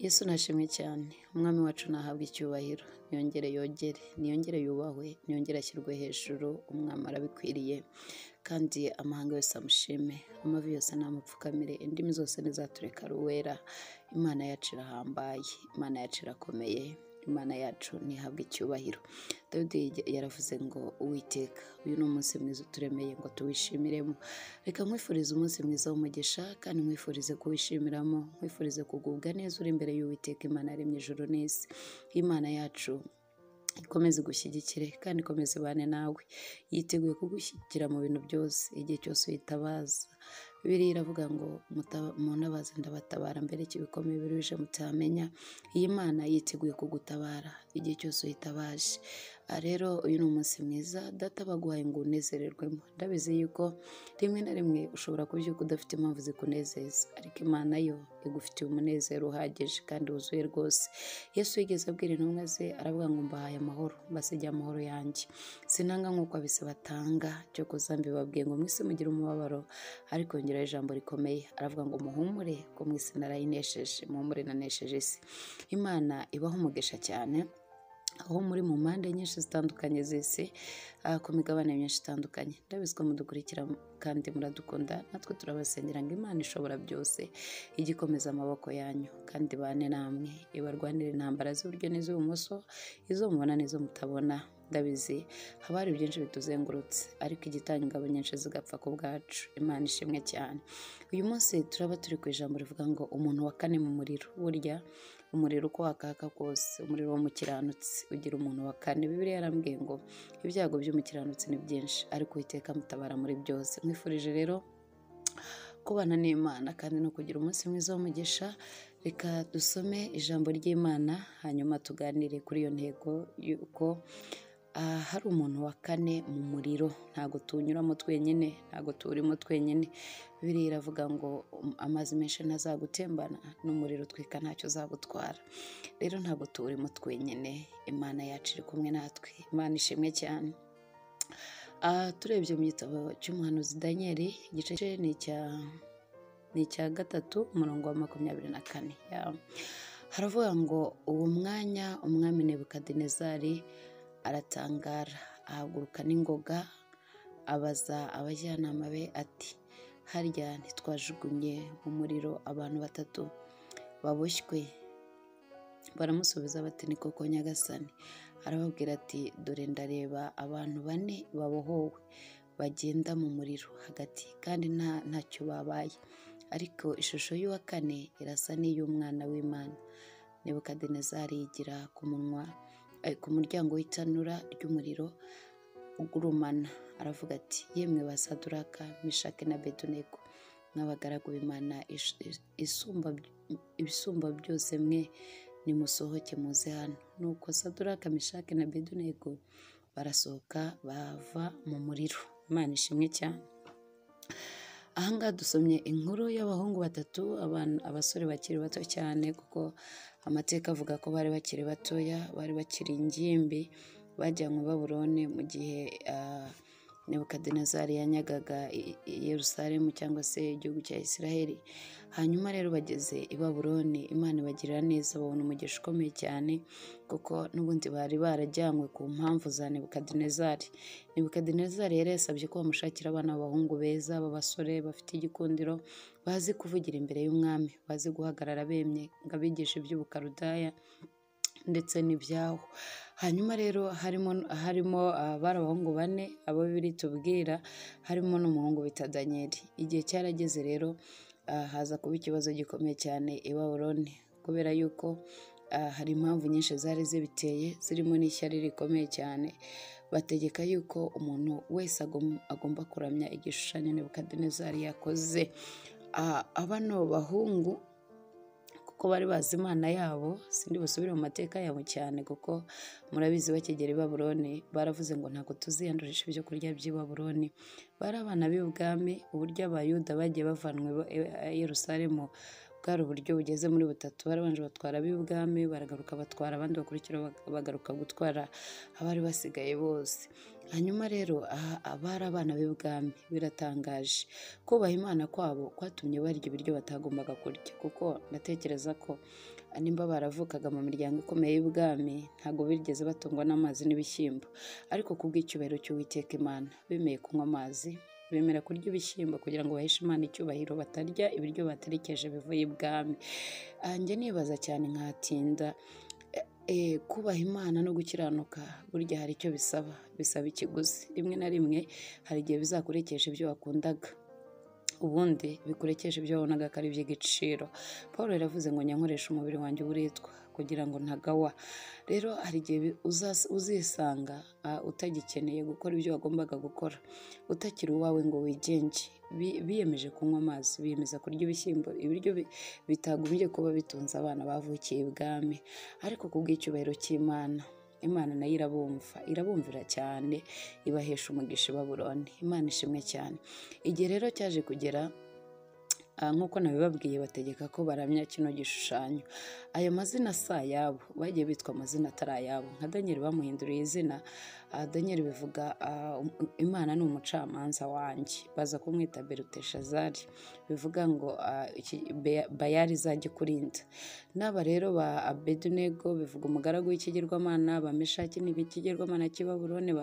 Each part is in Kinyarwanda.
Yesu nashimwe cyane, umwami wacu nahabwa icyubahiro, niyongere yogere, niyongere yubahwe, niyongere ashyirwe hejuru, umwami arabikwiriye, kandi amahanga yose amushime, amavi yose namupfukamire, indimi zose nizatureka ari uwera. Imana yacu irahambaye, Imana yacu irakomeye, Imana yacu ntihabwe icyubahiro. Dawidi yaravuze ngo Uwiteka, uyu ni umunsi mwiza uturemeye ngo tuwishimiremo. Reka nkwifurize umunsi mwiza w'umugisha, kandi nkwifurize kuwishimiramo, nkwifurize kugubwa neza uri imbere y'Uwiteka Imana yaremye ijuru n'isi. Imana yacu ikomeze igushyigikire kandi ikomeze ibane nawe, yiteguye kugushyigikira mu bintu byose igihe cyose uyitabaza. Bibiliya iravuga ngo muntabaze ndabatabara mbere ibikomeye biruhije mutamenya. Iyi Mana yiteguye kugutabara igihe cyose uyitabaje. Rero uyu ni umunsi mwiza data baguhaye ngo unezererwemo. Ndabizi yuko rimwe na rimwe ushobora kubyuka udafite impamvu zikunezeza, ariko Imana yo igufitiye umunezero uhagije kandi wuzuye rwose. Yesu yigeze abwira intumwa ze aravuga ngo mbahaye amahoro, mbasigiye amahoro yanjye, sinanga nk'uko abisi batanga, cyo kuza mbibabwiye ngo mwisi mugire umubabaro, ariko yongeraho ijambo rikomeye aravuga ngo muhumure ko mwisi narayinesheje, muhumure nanesheje isi. Imana ibaho umugisha cyane aho muri mu mpande nyinshi zitandukanye z'isi, ku migabane myinshi itandukanye. Ndabizi ko mudukurikira kandi muradukunda, natwe turabasengera ngo Imana ishobora byose ijye ikomeza amaboko yanyu kandi ibane namwe, ibarwanire intambara z'iburyo n'iz'ibumoso, izo mubona n'izo mutabona. Ndabizi haba hari byinshi bituzengurutse, ariko igitanga ingabo nyinshi zigapfa ku bwacu. Imana ishimwe cyane. Uyu munsi turaba turi ku ijambo rivuga ngo umuntu wa kane mu muriro. Burya umuriro uko wakaka kose, umuriro w'umukiranutsi ugira umuntu wa kane. Bibiliya yarambwiye ngo ibyago by'umukiranutsi ni byinshi, ariko Uwiteka amutabara muri byose. Nkwifurije rero kubana n'Imana kandi no kugira umunsi mwiza w'umugisha. Reka dusome ijambo ry'Imana hanyuma tuganire kuri iyo ntego y'uko hari umuntu wa kane mu muriro. Ntabwo tuwunyuramo twenyine, ntabwo tuwurimo twenyine. Bibiliya iravuga ngo amazi menshi ntazagutembana, n'umuriro utwika ntacyo uzagutwara. Rero ntabwo tuwurimo twenyine, Imana yacu iri kumwe natwe. Imana ishimwe cyane. Turebye mu gitabo cy'umuhanuzi Daniel, igice ni icya 3 umurongo wa 24. Haravuga ngo uwo mwanya umwami Nebukadinezari aratangara, ahaguruka n'ingoga, abaza abajyanama be ati harya ntitwajugunye mu muriro abantu batatu baboshywe? Baramusubiza bati ni koko Nyagasani. Arababwira ati dore ndareba abantu bane babohowe bagenda mu muriro hagati, kandi ntacyo babaye, ariko ishusho y'uwa kane irasa n'iy'umwana w'Imana. Nebukadinezari yigira ku munwa ku muryango w'itanura ry'umuriro ugurumana, aravuga ati yemwe ba Saduraka, Meshaki na Abedenego, mw'abagaragu b'Imana isumba byose mwe, nimusohoke muze hano. Nuko Saduraka, Meshaki na Abedenego barasohoka bava mu muriro. Imana ishimwe cyane. Ahangaha dusomye inkuru y'abahungu batatu, abasore bakiri bato cyane, kuko amateka avuga ko bari bakiri batoya, bari bakiri ingimbi, bajyanywe Babuloni mu gihe Nebukadinezari yanyagaga Yerusalemu cyangwa se igihugu cya Isiraheli. Hanyuma rero bageze i Babuloni, Imana ibagirira neza, babona umugisha ukomeye cyane, kuko n'ubundi bari barajyanywe ku mpamvu za Nebukadinezari. Nebukadinezari yari yasabye ko bamushakira abana b'abahungu beza, b'abasore bafite igikundiro, bazi kuvugira imbere y'umwami, bazi guhagarara bemye, ngo abigishe iby'Ubukaludaya ndetse n'ibyaho. Hanyuma rero harimo bari abahungu bane abo Bibiliya itubwira, harimo n'umuhungu bita Daniel. Igihe cyarageze rero haza kuba ikibazo gikomeye cyane i Babuloni, kubera yuko hari impamvu nyinshi zari zibiteye, zirimo n'ishyari rikomeye cyane. Bategeka yuko umuntu wese agomba kuramya igishushanyo Nebukadinezari yakoze. Abano bahungu kuko bari bazi Imana yabo, sindi busubire mu mateka yabo cyane kuko murabizi bakigera i Babuloni baravuze ngo ntabwo tuziyandurisha ibyo kurya by'i Babuloni. Bari abana b'ibwami, uburyo Abayuda bagiye bavanwe i Yerusalemu bwari uburyo bugeze muri butatu. Barabanje batwara ab'ibwami, baragaruka batwara abandi bakurikira, bagaruka gutwara abari basigaye bose. Hanyuma rero abari abana b'ibwami, biratangaje kubaha Imana kwabo kwatumye barya ibiryo batagombaga kurya, kuko ndatekereza ko nimba baravukaga mu miryango ikomeye y'ubwami ntabwo bigeze batungwa n'amazi n'ibishyimbo, ariko kubw'icyubahiro cy'Uwiteka Imana bemeye kunywa amazi, bemera kurya ibishyimbo kugira ngo baheshe Imana icyubahiro, batarya ibiryo baterekeje bivuye ibwami. Njye nibaza cyane nkatinda, kubaha Imana no gukiranuka burya hari icyo bisaba, bisaba ikiguzi. Rimwe na rimwe hari igihe bizakurekesha ibyo wakundaga, ubundi bikurekesha ibyo wabonaga ko ari iby'igiciro. Paul yaravuze ngo nyankoresha umubiri wanjye uburetwa kugira ngo ntagawa. Rero hari igihe uzisanga utagikeneye gukora ibyo wagombaga gukora, utakiri uwawe ngo wigenge. Biyemeje kunywa amazi, biyemeza kurya ibishyimbo, ibiryo bitagombye kuba bitunze abana bavukiye ibwami, ariko kubw'icyubahiro cy'Imana, Imana nayo irabumva, irabumvira cyane, ibahesha umugisha i Babuloni. Imana ishimwe cyane. Igihe rero cyaje kugera, nk'uko nabibabwiye, bategeka ko baramya kino gishushanyo. Ayo mazina si ayabo, bagiye bitwa amazina atari ayabo. Nka Daniel bamuhinduriye izina, Daniel bivuga Imana ni umucamanza wanjye, baza kumwita Beluteshazari, bivuga ngo Bayali izajya ikurinda. N'aba rero ba Abedenego bivuga umugaragu w'ikigirwamana, ba Meshaki ni ikigirwamana cy'i Babuloni,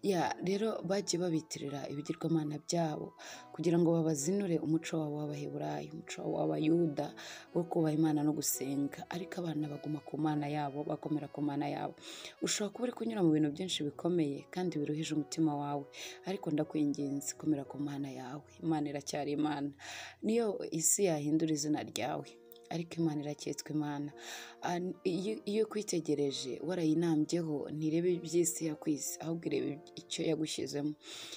ya rero bagiye babitirira ibigirwamana byabo kugira ngo babazinure umuco wabo w'Abaheburayo, umuco wabo w'Abayuda wo kubaha Imana no gusenga. Ariko abana baguma ku Mana yabo, bakomera ku Mana yabo. Ushobora kuba uri kunyura mu bintu byinshi bikomeye kandi biruhije umutima wawe, ariko ndakwinginze komera ku Mana yawe. Imana iracyari Imana, niyo isi yahindura izina ryawe, ariko Imana iracyitwa Imana. Iyo kwitegereje warayinambyeho, ntirebe iby'isi yakwise, ahubwo irebe icyo yagushyizemo.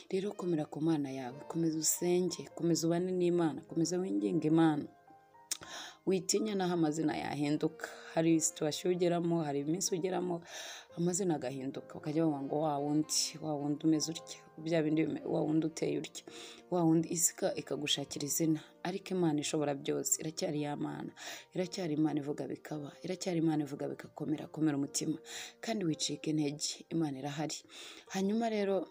Rero komera ku Mana yawe, komeza usenge, komeza ubane n'Imana, komeza winginge Imana. Witinya naho amazina yahinduka. Hari situation ugeramo, hari iminsi ugeramo amazina agahinduka, bakajya bavuga ngo wa wundi umeze utya, bya bindi wa wundi uteye utya, wa wundi, isi ikagushakira izina. Ariko Imana ishobora byose, iracyari ya Mana, iracyari Imana ivuga bikaba, iracyari Imana ivuga bikakomera. Komera umutima kandi wicike intege, Imana irahari. Hanyuma rero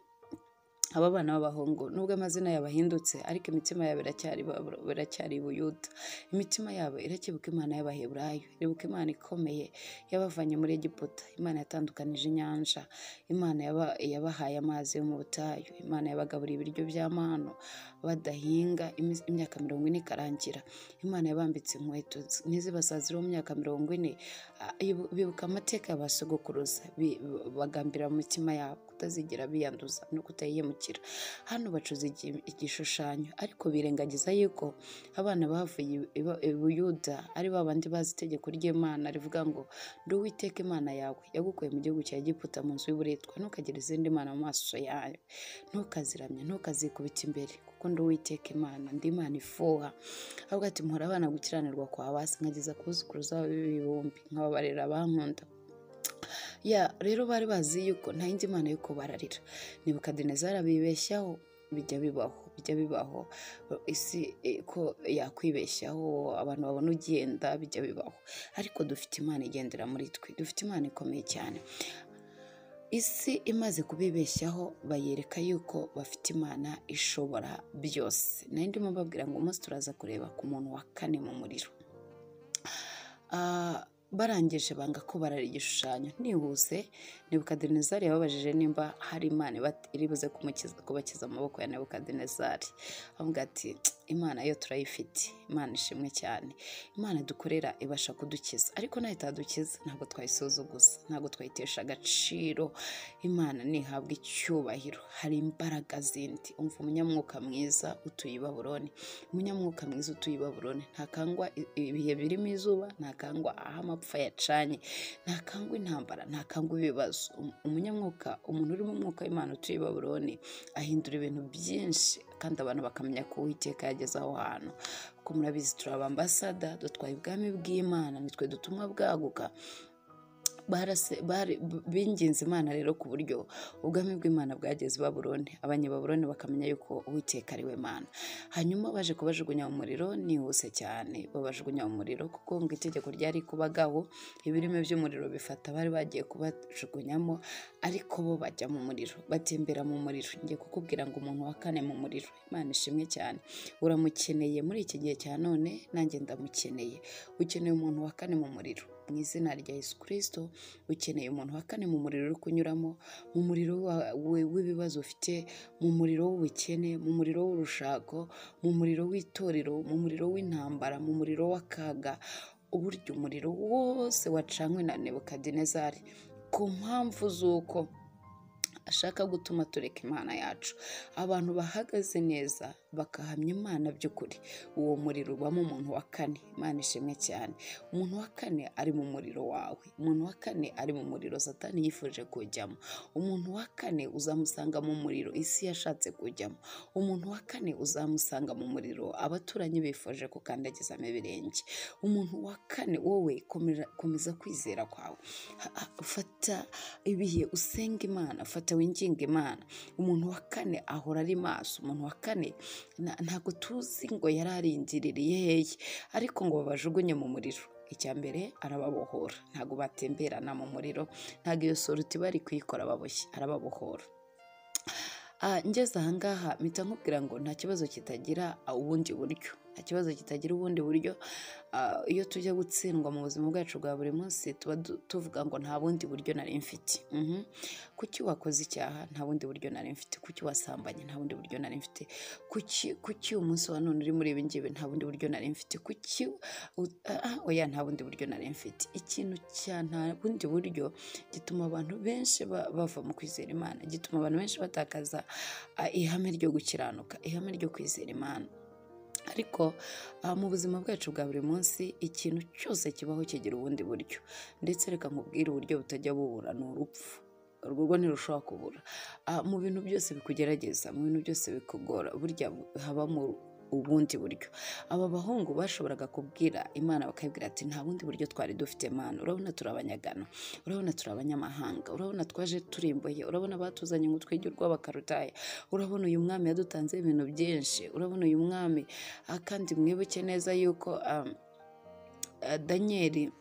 aba bana b'abahungu nubwo amazina yabo ahindutse, ariko imitima yabo iracyari Buyuda. Imitima yabo iracyibuka Imana y'Abaheburayo, iribuka Imana ikomeye yabavanye muri Egiputa, Imana yatandukanije inyanja, Imana yabahaye amazi yo mu butayu, Imana yabagaburiye ibiryo by'amano badahinga imyaka 40 ikarangira, Imana yabambitse inkweto ntizibasazire mu myaka 40. Bibuka amateka ya ba sogokuruza, bagambira mu mitima yabo kutazigera biyanduza no kutayihemukira. Hano bacuze igishushanyo, ariko birengagiza yuko abana bavuye i Buyuda ari babandi bazi itegeko ry'Imana rivuga ngo ndi Uwiteka Imana yawe yagukuye mu gihugu cya Egiputa mu nzu y'uburetwa, ntukagire izindi mana mu maso yawe, ntukaziramye, ntukazikubita imbere, kuko ndi Uwiteka Imana, ndi Imana ifuha. Ahubwo ati mpora abana gukiranirwa kwa basi, nkageza ku buzukuruza b'ibihumbi, nkababarira abankunda. Ya rero bari bazi yuko nta yindi Mana yo kubararira. Nebukadinezari abibeshyaho, bijya bibaho isi ko yakwibeshyaho, abantu babona ugenda, bijya bibaho, ariko dufite Imana igendera muri twe, dufite Imana ikomeye cyane. Isi imaze kubibeshyaho bayereka yuko bafite Imana ishobora byose. Nari ndimo mbabwira ngo umunsi turaza kureba ku muntu wa kane mu muriro. Barangije banga ko barara igishushanyo. Nihuse Nebukadinezari yababajije nimba hari Imana iribuze kubakiza amaboko ya Nebukadinezari. Avuga ati Imana yo turayifite, Imana ishimwe cyane, Imana dukorera ibasha kudukiza, ariko nayo itadukiza ntabwo twayisuzuguza, ntabwo twayitesha agaciro. Imana nihabwa icyubahiro. Hari imbaraga zindi. Umva umunyamwuka mwiza utuye i Babuloni, umunyamwuka mwiza utuye i Babuloni ntakangwa ibihe birimo izuba, ntakangwa aho amapfa yacanye, ntakangwa intambara, ntakangwa ibibazo. Umunyamwuka, umuntu uri mu mwuka w'Imana utuye i Babuloni ahindura ibintu byinshi, kandi abantu bakamenya ko Uwiteka yageze aho hantu. Kuko murabizi turi abambasada, dutwaye ubwami bw'Imana, nitwe dutumwa bwaguka. Binginze Imana rero ku buryo ubwami bw'Imana bwageze i Babuloni, Abanyababuloni bakamenya yuko Uwiteka ari we Mana. Hanyuma baje kubajugunya mu muriro nihuse cyane, babajugunya mu muriro kuko ngo itegeko ryari kubagaho, ibirimi by'umuriro bifata bari bagiye kubajugunyamo, ariko bo bajya mu muriro, batembera mu muriro. Ngiye kukubwira ngo umuntu wa kane mu muriro, Imana ishimwe cyane, uramukeneye muri iki gihe cya none, nanjye ndamukeneye. Ukeneye umuntu wa kane mu muriro mu izina rya Yesu Kristo. Ukeneye umuntu wa kane mu muriro uri kunyuramo, mu muriro w'ibibazo ufite, mu muriro w'ubukene, mu muriro w'urushako, mu muriro w'itorero, mu muriro w'intambara, mu muriro w'akaga. Uburyo umuriro wose wacanywe na Nebukadinezari ku mpamvu z'uko ashaka gutuma tureka Imana yacu. Abantu bahagaze neza bakahamya Imana by'ukuri, uwo muriro ubamo umuntu wa kane. Imana ishimwe cyane. Umuntu wa kane ari mu muriro wawe, umuntu wa kane ari mu muriro Satani yifuje kujyamo, umuntu wa kane uzamusanga mu muriro isi yashatse kujyamo, umuntu wa kane uzamusanga mu muriro abaturanyi bifuje gukandagizamo ibirenge. Umuntu wa kane, wowe komeza kwizera kwawe, fata ibihe usenga Imana, fata winginga Imana. Umuntu wa kane ahora ari maso. Umuntu wa kane ntabwo tuzi ngo yari arindiriye hehe, ariko ngo babajugunye mu muriro. Icya mbere arababohora, ntabwo batemberana mu muriro, ntabwo iyo soruti bari kuyikora baboshye, arababohora. Ngeze ahangaha mpita nkubwira ngo nta kibazo kitagira ubundi buryo, nta kibazo kitagira ubundi buryo. Iyo tujya gutsindwa mu buzima bwacu bwa buri munsi tuba tuvuga ngo nta bundi buryo nari mfite. Kuki wakoze icyaha? Nta bundi buryo nari mfite. Kuki wasambanye? Nta bundi buryo nari mfite. Kuki umunsi wa none uri muri ibi ngibi? Nta bundi buryo nari mfite. Kuki oya, nta bundi buryo nari mfite. Ikintu cya nta bundi buryo gituma abantu benshi bava mu kwizera Imana, gituma abantu benshi batakaza ihame ryo gukiranuka, ihame ryo kwizera Imana. Ariko mu buzima bwacu bwa buri munsi ikintu cyose kibaho kigira ubundi buryo, ndetse reka nkubwire uburyo butajya bubura ni urupfu. Urwo rwo ntirushobora kubura. Mu bintu byose bikugerageza, mu bintu byose bikugora, burya habamo ubundi buryo. Aba bahungu bashoboraga kubwira Imana bakabwira ati nta bundi buryo twari dufite Mana, urabona turi abanyagano, urabona turi abanyamahanga, urabona twaje turimboye, urabona batuzanye ngo twige urw'abakarudaya, urabona uyu mwami yadutanze ibintu byinshi, urabona uyu mwami. Kandi mwibuke neza yuko Danieli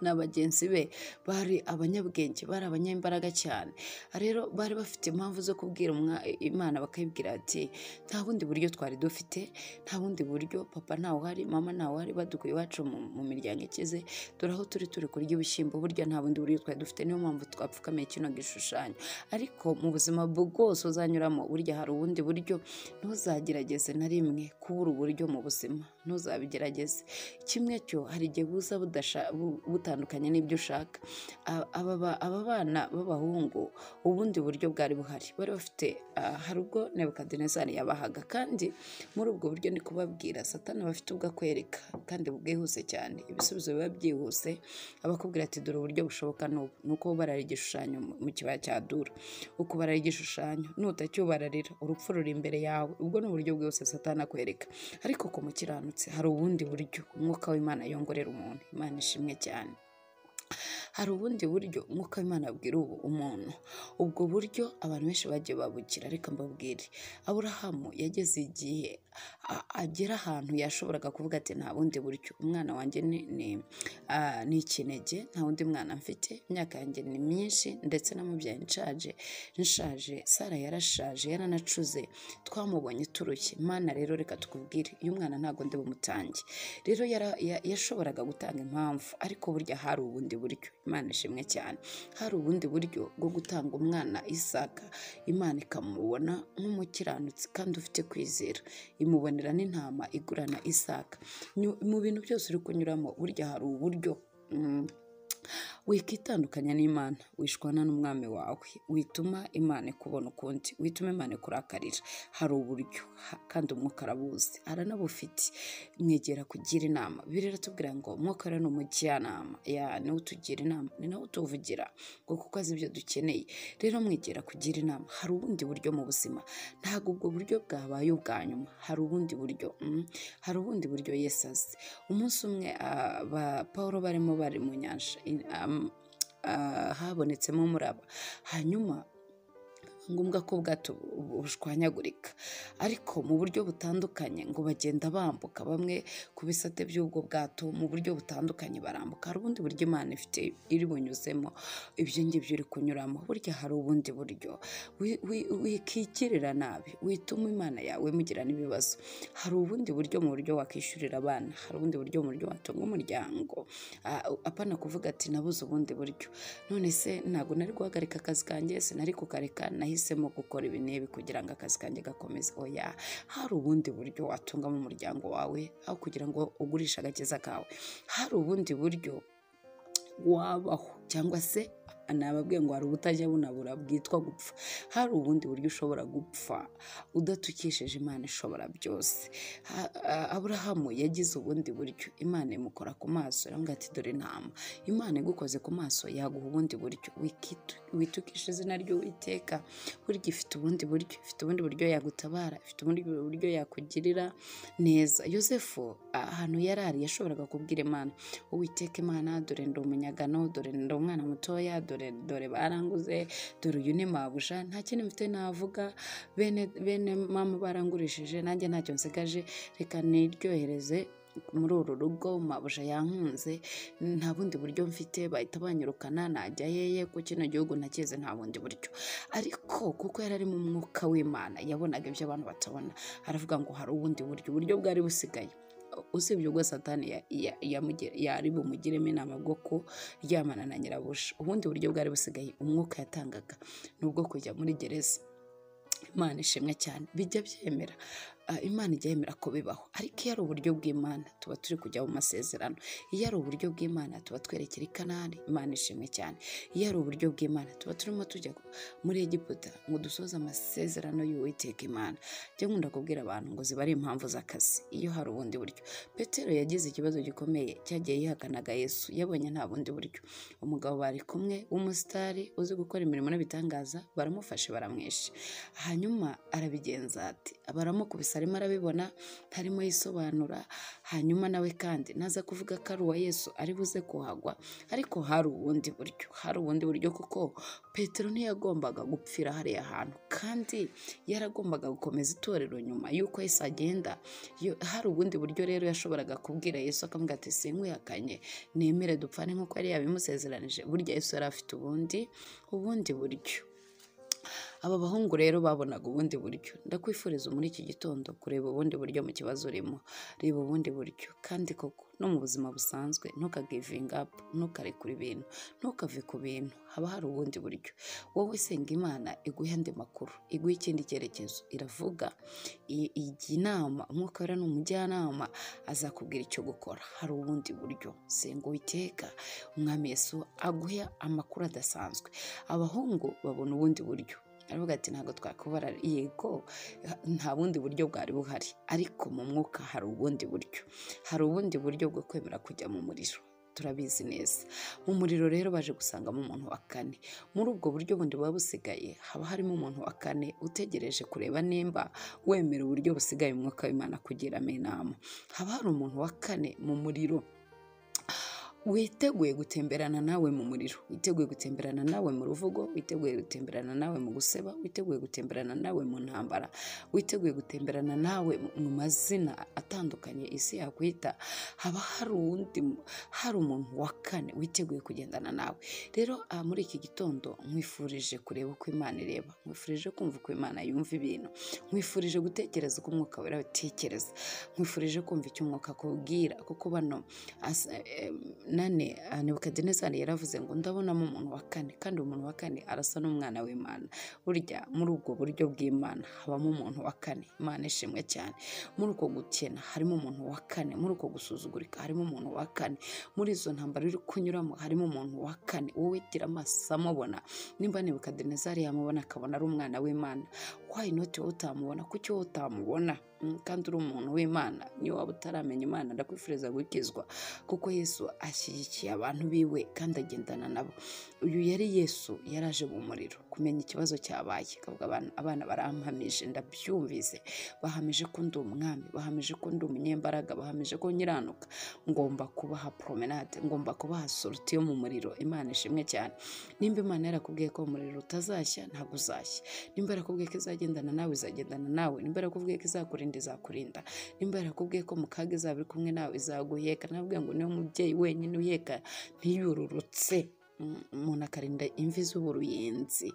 na bagenzi be bari abanyabwenge, bari abanyembaraga cyane. Rero bari bafite impamvu zo kubwira Imana bakayibwira ati nta bundi buryo twari dufite, nta bundi buryo, papa ntawe uhari, mama ntawe uhari, badukuye iwacu mu miryango ikize, dore aho turi turi kurya ibishyimbo, burya nta bundi buryo twari dufite, niyo mpamvu twapfukamiye kino gishushanyo. Ariko mu buzima bwose uzanyuramo burya hari ubundi buryo. Ntuzagerageze na rimwe kubura uburyo mu buzima, ntuzabigerageze. Kimwe cyo hari igihe buza butandukanye n'ibyo ushaka. Aba bana b'abahungu ubundi buryo bwari buhari, bari bafite hari ubwo Nebukadinezari yabahaga, kandi muri ubwo buryo ni kubabwira Satani bafite ubwo akwereka kandi bwihuse cyane, ibisubizo biba byihuse. Abakubwira ati dore uburyo bushoboka n'ubu, ni uko ubarara igishushanyo mu kibaya cya Dura, ukubarara igishushanyo nutacyubararira urupfu ruri imbere yawe. Ubwo ni uburyo bwihuse Satani akwereka. Ariko ku mukiranutsi hari ubundi buryo umwuka w'Imana yongorera umuntu. Imana ishimwe cyane. Hari ubundi buryo umwuka w'Imana abwira ubu umuntu. Ubwo buryo abantu benshi bagiye babugira. Reka mbabwire, Aburahamu yageze igihe agera ahantu yashoboraga kuvuga ati nta bundi buryo, umwana wanjye ni ikinege, nta wundi mwana mfite, imyaka yanjye ni myinshi, ndetse namubyaye nshaje, Sara yarashaje, yaranacuze, twamubonye turushye. Imana rero reka tukubwire, uyu mwana ntabwo ndi bumutange. Rero yashoboraga gutanga impamvu, ariko burya hari ubundi buryo. Imana ishimwe cyane. Hari ubundi buryo bwo gutanga umwana Isaka, Imana ikamubona nk'umukiranutsi kandi ufite kwizera, imubonera n'intama igurana Isaka. Mu bintu byose uri kunyuramo burya hari uburyo. Wikitandukanya n'Imana, wishwana n'umwami wawe, wituma Imana ikubona ukundi, wituma Imana ikurakarira. Hari uburyo kandi umwuka arabuzi, aranabufite. Mwegera kugira inama. Bibiliya iratubwira ngo umwuka rero ni umujyanama, niwe utugira inama, ni nawe utuvugira ngo kuko azi ibyo dukeneye. Rero mwegera kugira inama. Hari ubundi buryo mu buzima, ntabwo ubwo buryo bwabaye ubwa nyuma, hari ubundi buryo. Hari ubundi buryo Yesu azi. Umunsi umwe Pawulo barimo bari mu nyanja, habonetsemo umuraba, hanyuma ngombwa ko ubwato bushwanyagurika, ariko mu buryo butandukanye ngo bagenda bambuka bamwe ku bisate by'ubwo bwato mu buryo butandukanye barambuka. Hari ubundi buryo Imana ifite iri bunyuzemo ibyo ngibyo uri kunyuramo, burya hari ubundi buryo wikikirira nabi wituma Imana yawe mugirana ibibazo. Hari ubundi buryo mu buryo wakishyurira abana, hari ubundi buryo mu buryo watunga umuryango, apana kuvuga ati nabuze ubundi buryo, none se ntabwo nari guhagarika akazi kanjye, sinari kukareka, nahisemo gukora ibi n'ibi kugira ngo akazi kanjye gakomeze. Oya, hari ubundi buryo watungamo umuryango wawe aho kugira ngo ugurishe agakiza kawe. Hari ubundi buryo wabaho, cyangwa se nababwiye ngo hari ubutajya bunabura bwitwa gupfa. Hari ubundi buryo ushobora gupfa udatukishije Imana ishobora byose. Aburahamu yagize ubundi buryo, Imana imukora ku maso iravuga ati dore intama. Imana igukoze ku maso yaguha ubundi buryo, witukisha izina ry'Uwiteka. Burya ifite ubundi buryo, ifite ubundi buryo yagutabara, ifite ubundi buryo yakugirira neza. Yosefu ahantu yari ari yashoboraga kubwira Imana, Uwiteka Imana, dore ndi umunyagano, dore ndi umwana mutoya, dore baranguze, dore uyu ni mabuja, nta kintu mfite navuga, bene mama barangurishije, nanjye ntacyo nsigaje, reka niryohereze muri uru rugo, mabuja yankunze, nta bundi buryo mfite, bahita banyirukana, najya yeye ku kino gihugu ntakizi, nta bundi buryo. Ariko kuko yari ari mu mwuka w'Imana, yabonaga ibyo abantu batabona, aravuga ngo hari ubundi buryo, uburyo bwari busigaye usibye ubwo Satani yari bumugiremo inama bwo kuryamana na nyirabuja. Ubundi buryo bwari busigaye umwuka yatangaga ni ubwo kujya muri gereza. Imana ishimwe cyane, bijya byemera, Imana ijya yemera ko bibaho, ariko iyo ari uburyo bw'Imana tuba turi kujya mu masezerano, iyo ari uburyo bw'Imana tuba twerekera i Kanani. Imana ishimwe cyane, iyo ari uburyo bw'Imana tuba turimo tujya muri Egiputa ngo dusoze amasezerano y'Uwiteka Imana. Njya nkunda kubwira abantu ngo ziba ari impamvu z'akazi iyo hari ubundi buryo. Petero yagize ikibazo gikomeye cyagiye yihakanaga Yesu, yabonye nta bundi buryo. Umugabo bari kumwe w'umusitari uzi gukora imirimo n'ibitangaza, baramufashe baramwishe, hanyuma arabigenza ati baramukubise, arimo arabibona, ntarimo yisobanura, hanyuma nawe kandi naza kuvuga ko ari uwa Yesu ari buze kuhagwa. Ariko hari ubundi buryo, hari ubundi buryo, kuko Petero ntiyagombaga gupfira hariya hantu, kandi yaragombaga gukomeza itorero nyuma y'uko Yesu agenda. Hari ubundi buryo rero yashoboraga kubwira Yesu akamubwira ati sinkwihakanye, nemere dupfane nk'uko yari yabimusezeranije. Burya Yesu yari afite ubundi buryo. Aba bahungu rero babonaga ubundi buryo. Ndakwifuriza muri iki gitondo kureba ubundi buryo mu kibazo urimo, reba ubundi buryo. Kandi koko no mu buzima busanzwe ntukagivinga up, ntukarekure ibintu, ntukave ku bintu, haba hari ubundi buryo. Wowe senga Imana iguhe andi makuru, iguhe ikindi cyerekezo, iravuga, ijya inama, Umwuka Wera ni umujyanama, azakubwira icyo gukora. Hari ubundi buryo, senga Uwiteka Umwami Yesu aguhe amakuru adasanzwe. Abahungu babona ubundi buryo, aravuga ati ntabwo twakubara, yego nta bundi buryo bwari buhari, ariko mu mwuka hari ubundi buryo, hari ubundi buryo bwo kwemera kujya mu muriro. Turabizi neza mu muriro rero baje gusangamo umuntu wa kane. Muri ubwo buryo bundi buba busigaye haba harimo umuntu wa kane utegereje kureba nimba wemera uburyo busigaye umwuka w'Imana kugiramo inama. Haba hari umuntu wa kane mu muriro witeguye gutemberana nawe mu muriro, witeguye gutemberana nawe mu ruvugo, witeguye gutemberana nawe mu guseba, witeguye gutemberana nawe mu ntambara, witeguye gutemberana nawe mu mazina atandukanye isi yakwita. Haba hari undi, hari umuntu wa kane witeguye kugendana nawe. Rero muri iki gitondo nkwifurije kureba uko Imana ireba, nkwifurije kumva uko Imana yumva ibintu, nkwifurije gutekereza uko Umwuka Wera atekereza, nkwifurije kumva icyo Umwuka akubwira, kuko bano nane Nebukadinezari yaravuze ngo ndabonamo umuntu wa kane, kandi umuntu wa kane arasa n'umwana w'Imana. Burya muri ubwo buryo bw'Imana habamo umuntu wa kane. Imana ishimwe cyane. Muri uko gukena harimo umuntu wa kane, muri uko gusuzugurika harimo umuntu wa kane, muri izo ntambara uri kunyuramo harimo umuntu wa kane. Wowe gira amaso amubona. Nimba Nebukadinezari yamubona akabona ari umwana w'Imana, why not wowe utamubona? Kuki wowe utamubona? Kandi uri umuntu w'Imana, niyo waba utaramenya Imana ndakwifuriza gukizwa, kuko Yesu ashyigikiye abantu biwe kandi agendana nabo. Uyu yari Yesu, yaraje mu muriro kumenya ikibazo cyabaye, akavuga abana barampamije, ndabyumvise, bahamije ko ndi umwami, bahamije ko ndi umunyembaraga, bahamije ko nkiranuka, ngomba kubaha promenade, ngomba kubaha sortie yo mu muriro. Imana ishimwe cyane. Nimba Imana yarakubwiye ko umuriro utazashya, ntabwo uzashya. Nimba yarakubwiye ko izagendana nawe, izagendana nawe. Nimba yarakubwiye ko izakurinda, izakurinda. Nimba yarakubwiye ko mu kaga izaba iri kumwe nawe, izaguheka. Nabwiye ngo niyo mubyeyi wenyine uheka ntiyururutse, umuntu akarinda imvi z'uburuyenzi.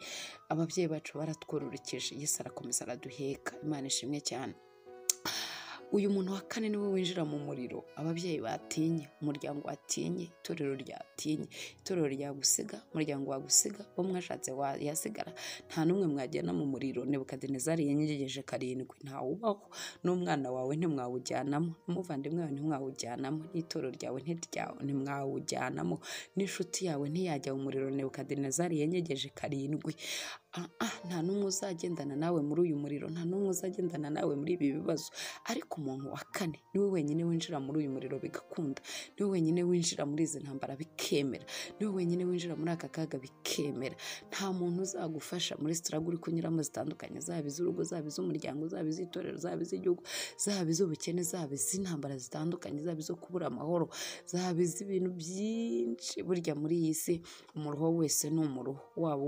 Ababyeyi bacu baratwororokije, Yesu arakomeza araduheka. Imana ishimwe cyane. Uyu muntu wa kane niwe winjira mu muriro. Ababyeyi batinye, umuryango watinye, itorero ryatinye, itorero ryagusiga, umuryango wagusiga, uwo mwashatse yasigara, nta n'umwe mwajyana mu muriro. Nebukadinezari yanyegeje 7, ntawubaho. N'umwana wawe ntimwawujyanamo, n'umuvandimwe wawe ntimwawujyanamo, n'itorero ryawe ntimwawujyanamo, n'inshuti yawe ntiyajya mu muriro. Nebukadinezari yanyegeje 7. Nta n'umwe uzagendana nawe muri uyu muriro, nta n'umwe uzagendana nawe muri ibi bibazo. Ariko umuntu wa kane niwe wenyine winjira muri uyu muriro bigakunda, niwe wenyine winjira muri izi ntambara bikemera, niwe wenyine winjira muri aka kaga bikemera. Nta muntu uzagufasha muri struggle uri kunyuramo zitandukanye, zaba iz'urugo, zaba iz'umuryango, zaba iz'itorero, zaba iz'igihugu, zaba iz'ubukene, zaba iz'intambara zitandukanye, zaba izo kubura amahoro, zaba iz'ibintu byinshi. Burya muri iyi si umuruho wese ni umuruho, waba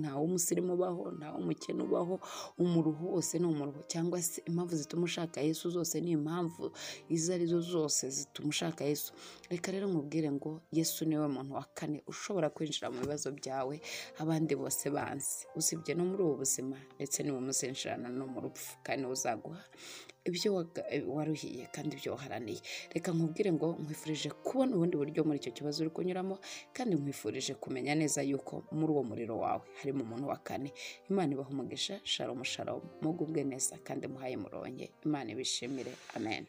nta w'umusirimu ubaho, nta w'umukene ubaho, umuruho wose ni umuruho. Cyangwa se impamvu zituma ushaka Yesu zose ni impamvu izo arizo zose zituma ushaka Yesu. Reka rero nkubwire ngo Yesu niwe muntu wa kane ushobora kwinjira mu bibazo byawe abandi bose banze, usibye no muri ubu buzima, ndetse niwe muzinjirana no mu rupfu, kandi uzaguha ibyo waruhiye kandi ibyo waharaniye. Reka nkubwire ngo nkwifurije kubona ubundi buryo muri icyo kibazo uri kunyuramo, kandi nkwifurije kumenya neza yuko muri uwo muriro wawe harimo umuntu wa kane. Imana ibahe umugisha. Shalom shalom, mugubwe neza kandi muhaye muronke. Imana ibishimire. Amen.